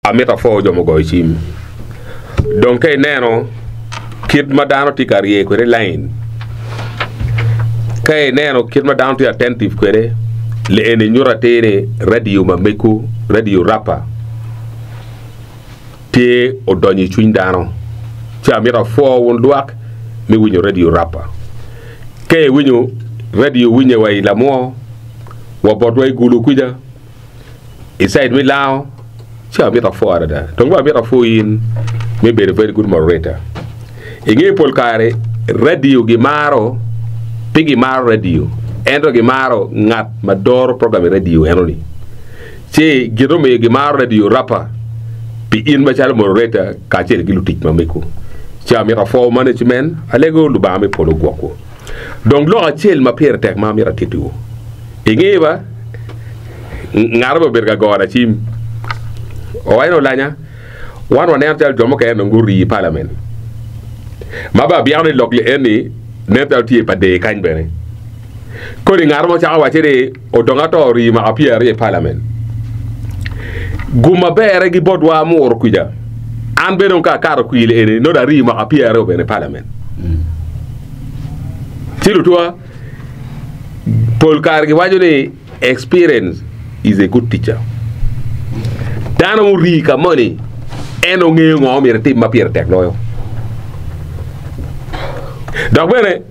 Amito apwo jo mugoyo cim. Dong ka ineno kit ma dano tye ka rye kwede lain, ka ineno kit ma dano tye attentive kwede, li eni nyuto atir ni radio ma mego, radio rapa tye odonyo i cwiny dano. Ci amito apwo wun lwak me winyo radio rapa. Ka iwinyo radio winye wa i lamwo, wa botwa i Gulu kwica. I side me Lango, ci amito apwo adada. Dong bene amito apwo in me bedo very good moderator. Inge pol kare radio gimaro, pe gimaro radio, ento gimaro ngat ma doro program i radio enoni. Ci gin omiyo gimaro radio rapa pi in macalo moderator kacel ki lutic ma mego. Ci amito apwo management, alego Lubanga me polo ogwokwu. Dong lok acel ma pire tek ma amito atittiwu. Inge ba, ngat ma obedo ka gona cim owaco ni olanya, wan waneno calo jo mukene dong gurii i palament. Ma bene abyeko ni lok li eni nen calo tye pa dee kany bene. Kodi ngat mo cako wacce ni odong ato orii mwaka pyeraryo i palament. Gum maberre gi botwa muro kwica. An bene dong ka akato kwir li eni nongo dong arii mwaka pyeraryo bene i palament. Ci lutwa pol kare giwaco ni experience is a good teacher. Dano murii ka moni en ongeyo ngo myero etim ma pire tek loyo. Dok bene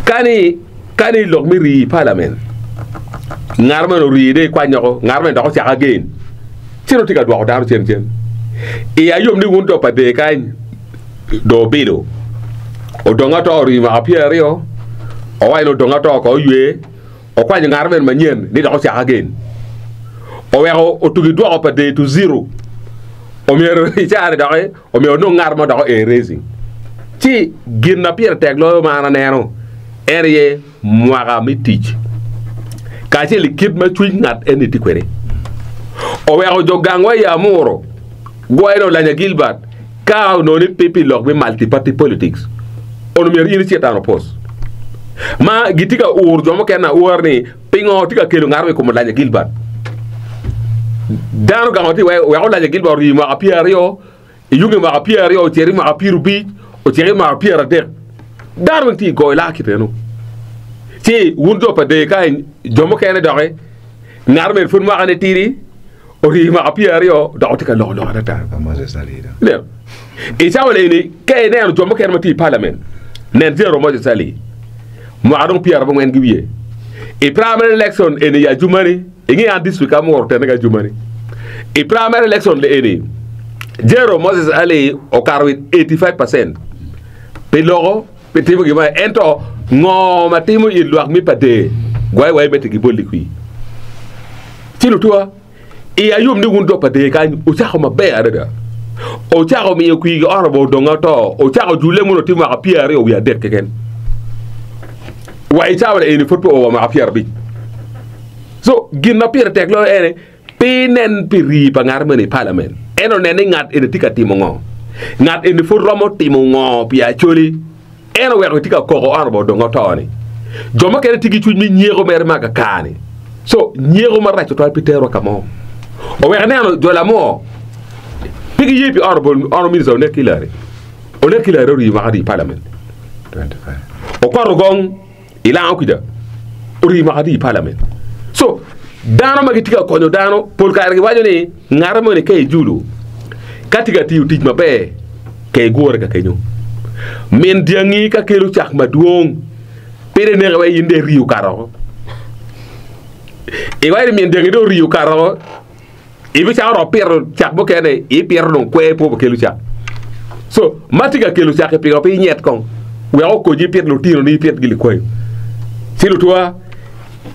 ka ni ka ni lok me rii i parliament ngat meno orii de ikwany oko ngat meno dok ocako again ci nongo tye ka dwoko dano cen cen. Iya yom ni wun jo pa dee kany dong obido odong ato ori mwaka pyeraryo owaco ni odong ato ko oywe okwanyo ngat meno manyen ni dok ocak again oweko otugi dwoko pa day to zero omyero i caa-ni doki omyero onong ngat mo dok o erasing ci gin ma pire tek loyo ma an aneno en aye mwaka me tic kacel i kit ma cwiny ngat eni tye kwede. Oweko jo gangwa i Amuro guwaco ni Olanya Gilbert ka onongo ni pe pi lok me multi party politics onongo myero in icit down post. Ma gitye ka uro jo mukene aura ni pingo tye ka kelo ngat mo i kom Olanya Gilbert. Dano gangwa tye wek Olanya Gilbert ori mwaka pyeraryo I nge mwaka pyeraryo ocito i mwaka pyerabic, ocito i mwaka pyeradek. Dano weng tye i goyo laa kit eno. Ci wun jo pa dee kany, jo mukene doki, ngat meno pud mwakane tidi, ori i mwaka pyeraryo dok otye ka loko lok adada. Ineno? I cawa eni, ka ineno jo mukene ma tye i palament, nen General Moses Ali, mwaka dong pyerabongwen ki wiye. I primary election eni i Adjumani, Inge an district amuro otene ka jumani. I primary election le eni, General Moses Ali okato with 85% pi loko pi timo gima ento ngo ma timo i lwak mi pa dee gwayi wayi mete giboli kwi. Ci lutua i ayom ni wun jo pa dee kany ocako maber adada. Ocako miyo kwi gi honorable Odonga oto, ocako jule mun otim mwaka 20 wiye adek keken. Wa i cawa eni pud pe oo wa mwaka 50. So, gin ma pire tek loyo ene, pe inen pi rii pa ngat meno i palament, ento nen ni ngat eni tye ka timo ngo. Ngat eni pud romo timo ngo pi Acholi? En oweko itye ka koko honorable dong oto-ni. Jo mukene tye ki cwiny me nyeko mere ma kakar-ni. So, nyeko marac tutwal pe terwa ka mo. Oweko ineno jo lamor pe giye pi honorable, honorable minister Onek Hillary. Onek Hillary orii mwaka adi i palament? Okoto gong. I lango kica orii mwaka adi i parliament. So dano ma gitye ka konyo dano pol kare giwaco ni ngat moni ka ijulu ka tye ka tiyo tic maber ka igure ka kenyo. Min dyangi ka kelo cak madwong pire neke wai in dong iriyo okato oko. Iwaco ni min dyangi dong oriyo okato oko. Ibicako dok pito cak mukene, ipito dong kwer pe obikelo cak. So, ma tye ka kelo cak-ki pingo pe inyet kong wek okonyi ipit lutinoni, ipit gi likwayo. Ci lutwa,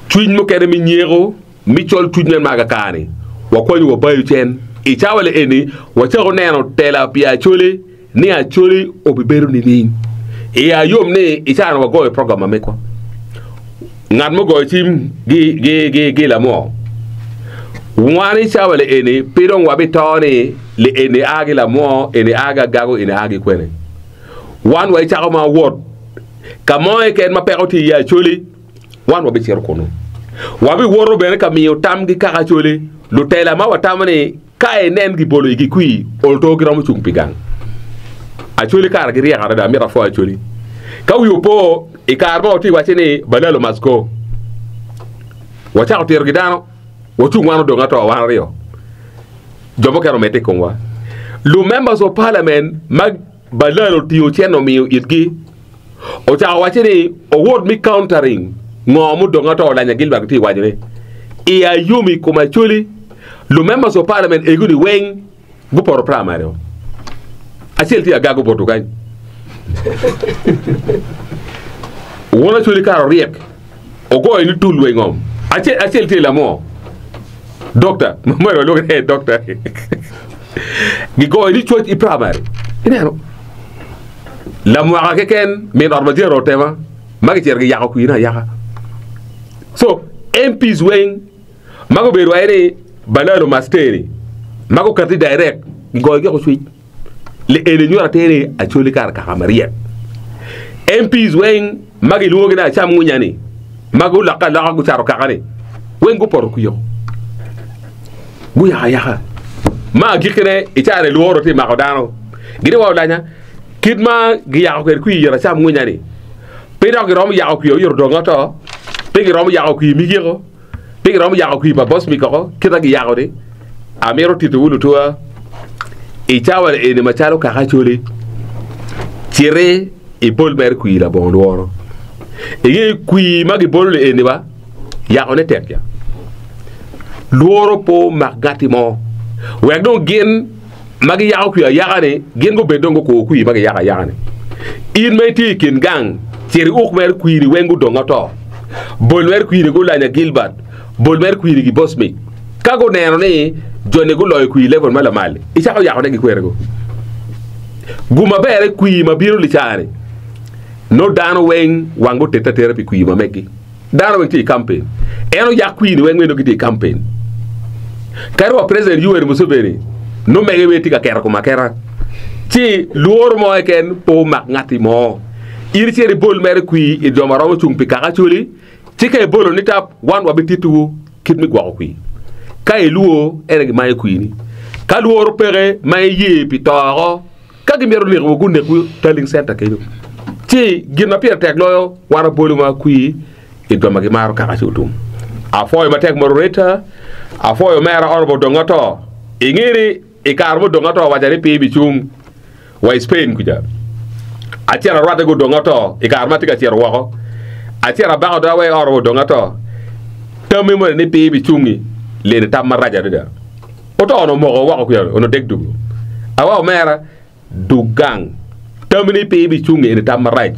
cwiny mukene me nyeko, me col cwiny me ma kakare-ni, wakwanyo wabayo cen. I cawa-ni eni, wacako neno tela pi Acholi ni Acholi obibedo nining. Iya yom ni i cawa-ni wagoyo program ma megwa. Ngat ma ogoyo cim gi lamwo. Wan i cawa li eni pe dong wabito ni li eni a ki lamwo, eni a ki agago, eni a ki kwene. Wan wa icako ma wot ka mo keken ma peko tye iye Acholi, wan wabicito kunu. Wabiwoto bene ka miyo tam ki kaka Acholi, lutela ma watamo ni. Ka inen gibolo igi kwir, ol to giromo cung pi gang. Acholi kara giryek adada, amito apwoyo Acholi. Ka wi opo, i kare ma watye wacce ni Balalo must go, wacako tiro ki dano, wacung wan odong ato wan aryo, jo mukene omedde i komwa. Lu members of parliament ma Balalo otingo cen omiyo itgi, ocako wacce ni owot me countering ngo mudong ato Olanya Gilbert gitye waco ni i ayom i kom Acholi lu members of parliament ego ni weng gupoto primary o acel tye agago boto kany won Acholi kara oryek ogoyo ni tul wa i ngom acel acel tye lamo doctor ma walwongo ni doctor gigoyo ni coc i primary ineno Lamwaka keken min ot ma jero otema ma gicito giyako kwine ayaka. So MPs weng ma gubedo aye ni Balalo Masteri ma gukati direct gigoyo gi ocwic li eni nyuto atir ni Acholi kare kaka maryek. MPs weng ma gilwongo gi ni Acam Ngunya ni ma gulokke aloka gucato kaka ni weng gupoto kwiko guyako ayaka ma agikkine i caa ni lworo tye mako dano gini wa olanya Kit ma giyako kwede kwir yot acam ngwinya-ni, pe dok giromo yako kwir oyot odong oto, pe giromo yako kwir migiko, pe giromo yako kwir pa Bosmic oko kit ma giyako-ni. Amito titowu lutuwa, i cawa eni macalo kaka Acholi, citi ibol mere kwir labongo lworo. Inge kwir ma gibolo-ni eni ba, yakone tek ya. Lworo pe omak ngatti mo. Wek dong gin ma giyako kwir ayaka-ni, gin gubed dong gukur kwir ma giyako ayaka-ni. In ma itye i kin gang, cit iuk mere kwiri weng gudong oto. Bol mere kwiri gulanya Gilbert, bol mere kwiri gi Bosmic. Ka guneno ni joni guloyo kwir level ma lamal, icako yakone gi kwerego. Gum maber aye kwir ma bino lica-ni, nongo dano weng wang gutete atera pi kwir ma megi. Dano weng tye i kampen. En oyak kwir-ni weng nongo gitye i kampen. Kadi wa President Yoweri Museveni nongo mege weng tye ka keto kom aketa. Ci lworo mo keken pe omak ngatti mo. In icit ibol mere kwir i jo ma romo cung pi kaka Acholi, ci ka ibolo ni tap, wan wabitittiwu kit me gwoko kwir. Ka ilwor, en aye gimayo kwir-ni. Ka lworo peke ma iye pi to oko, Ka gimito nekowu, gunekwu Tallying Center kenyo. Ci gin ma pire tek loyo, wan wabolo ma kwir i jo ma gimaro kaka ci otum. Apwoyo matek moderator, apwoyo omera Honorable Odonga Oto. Inge ni i kare ma Odonga Oto owaca ni piny bicung wa i Spain kuca, acito arwatte ki Odonga Oto i kare ma atye ka cito woko. Acito abako doga wa i Honorable Odonga Oto. Tammi moni ni piny bicungi leni tam marac adada. Oto onongo omoko woko kuca onongo dek dugo. Awa omera, dug gang. Tammi ni pe ibicung eni tam marac.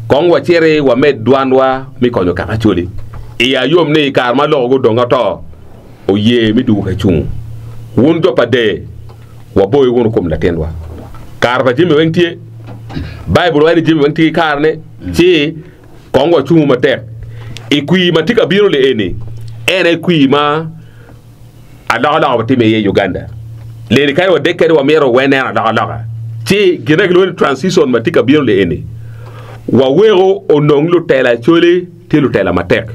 Kong waciti wamed dwanwa me konyo kaka Acholi. Iya yom ni i kare ma loko gudong oto, oye me dugo ka cungo. Wun jo pa dee, waboyi wunu kom latinwa. Kare pa jami weng tye. Baibul waco ni jami weng tye ki karene, ci kong wacungu matek. I kwir ma tye ka bino li eni, en aye kwir ma. Alokaloka watimo iye i Uganda leni kadi wadek kadi wamito wen neno alokaloka ci gine gilwongo ni transition ma tye ka bino li eni waweko onong lutela Acholi tye lutela matek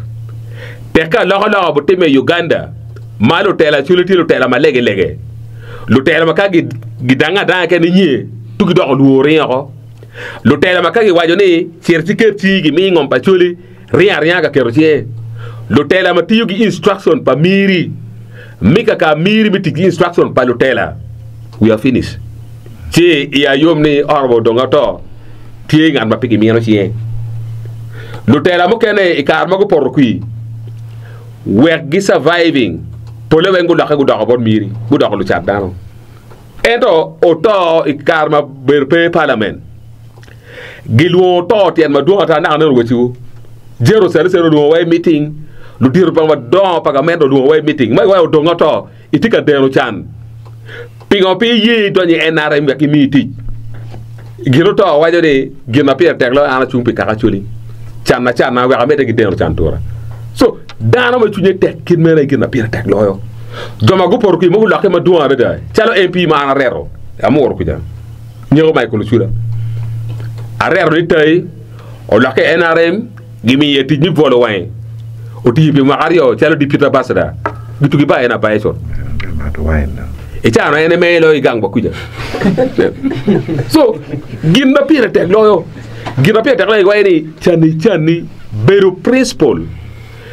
tek ka alokaloka butime i Uganda ma lutela Acholi tye lutela ma lege lege lutela ma ka gidange adanga keken inye tu gidoko lwor ringo oko lutela ma ka giwaco ni cit ci ket cingi gimiyi ngom pa Acholi Ringo aringa ka keto cinge. Lutela ma tiyo ki instruction pa miri mi kaka miri mi tic ki instruction pa lutela. We are finished. Ci iya yom ni Honorable Odonga Oto tye ngat ma pe gimino cinge. Lutela mukene i kare ma gupoto kwir wek gi surviving pole weng gulokke gudoko bot miri gudoko lucat dano. Ento oto i kare ma bedo pe i parliament. Gilwongo to tyen madwong ata naka neno weciwu. Jero Celestine olwongo wa i meeting, ludito pa madongo pa gamente olwongo wa i meeting. Ma iwaco odong oto, itye ka deno can. Pingo pe iye idonyo i NRM wek gimiyi tic? Gin oto waco ni gin ma pire tek loyo an acung pi kaka Acholi. Canna canna wek amedde ki deno can tura. So, dano ma cwinye tek kit meno aye gin ma pire tek loyo. Jo ma gupoto kwede mogo gulokke madwong adada calo MP ma an areto, amuro kuca. Nyeko Michael Ocula. Areto ni tai olokke i NRM gimiye tic me bwolo wange. Otiyo pi mwaka aryo calo Deputy Ambassador. Gitugi ba en abaya cut. Icano en eme loyo i gang wa kuca. So, gin ma pire tek loyo, gin ma pire tek loyo iwaco ni cani cani bedo principle,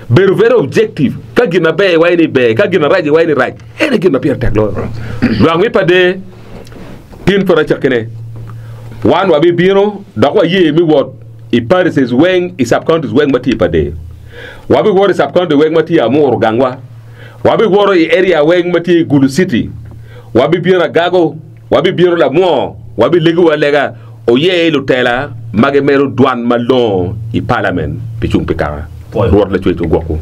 bedo very objective. Ka gin maber iwaco ni ber, ka gin marac iwaco ni rac. En aye gin ma pire tek loyo. Lwak mi pa der tin pud acakkine. Wan wabibino dok waye me wot i parishes weng, i sub-counties weng ma tye i Pader. Wabiwoto i sub-county weng ma tye i Amuru gangwa. Wabiwoto i area weng ma tye i Gulu City. Wabibino Agago, wabibino Lamwo, wabilegowu alega oye lutela ma gimedo dwan malongo i Parliament pi cung pi kaka. Rwot Lacwec ogwokwu.